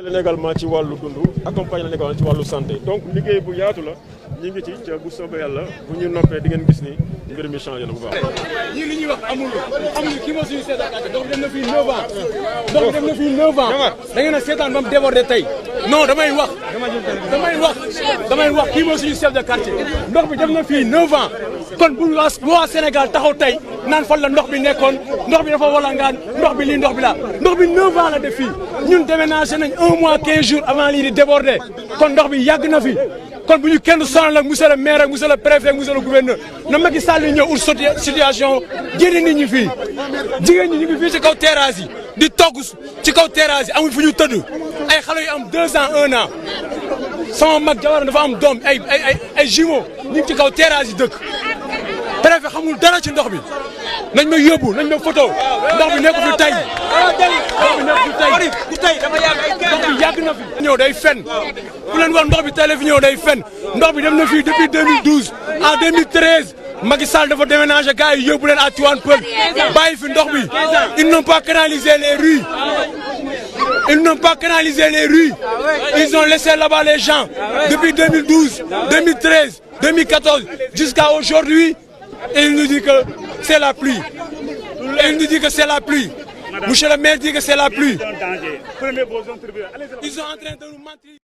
leen également ci wàllu dund accompagner leen également ci wàllu santé donc liggéey bu yaatu la ñu ngi ci ca bu soobee yàlla bu ñu noppee di ngeen gis ni mbir mi changé na bu baax. ñii li ñuy wax amul kii moo suñu seetaan donc dem na fii 9 ans donc dem na fii 9 ans da ngeen a seetaan ba mu débordé tey non damay wax kii moo suñu chef de quartier ndox bi dem na fii 9 ans kon bu waa Sénégal taxaw tey naan fan la ndox bi nekkoon ndox bi dafa walangaan ndox bi lii ndox bi laa ndox bi 9 ans la def fii ñun déménagé nañ 1 mois 15 jours avant lii di débordé kon ndox bi yàgg na fi kon bu ñu kenn sonal ak monsieur le maire ak monsieur le préfet ak monsieur le gouverneur na Macky Sall ñëw ut situation génne nit ñi fii jigéen ñi ñu ngi fii ci kaw terrasse yi di togg ci kaw terrasse yi amuñ fu ñu tëdd ay xale yu am 2 ans 1 an sama mag jabar dafa am doom ay jumeaux ñu ngi ci kaw terrasse yi dëkk préfet xamul dara ci ndox bi nañ ma yóbbu nañ ma photo ndox bi nekk fi tey ndox bi yàgg na fi ñëw day fen ku leen wax ndox bi tey la fi ñëw day fen ndox bi dem na fii depuis 2012 en 2013 Macky Sall dafa déménager gars yi yóbbu leen à Tivaouane Peulh bàyyi fi ndox bi ils n'ont pas canalisé les rues ils n'ont pas canalisé les rues ils ont laissé là-bas les gens depuis 2012 2013 2014 jusqu'à aujourd'hui et il nous dit que c'est la pluie et il nous dit que c'est la pluie. Monsieur le maire dit que c'est la pluie. Ils sont en train de nous mentir.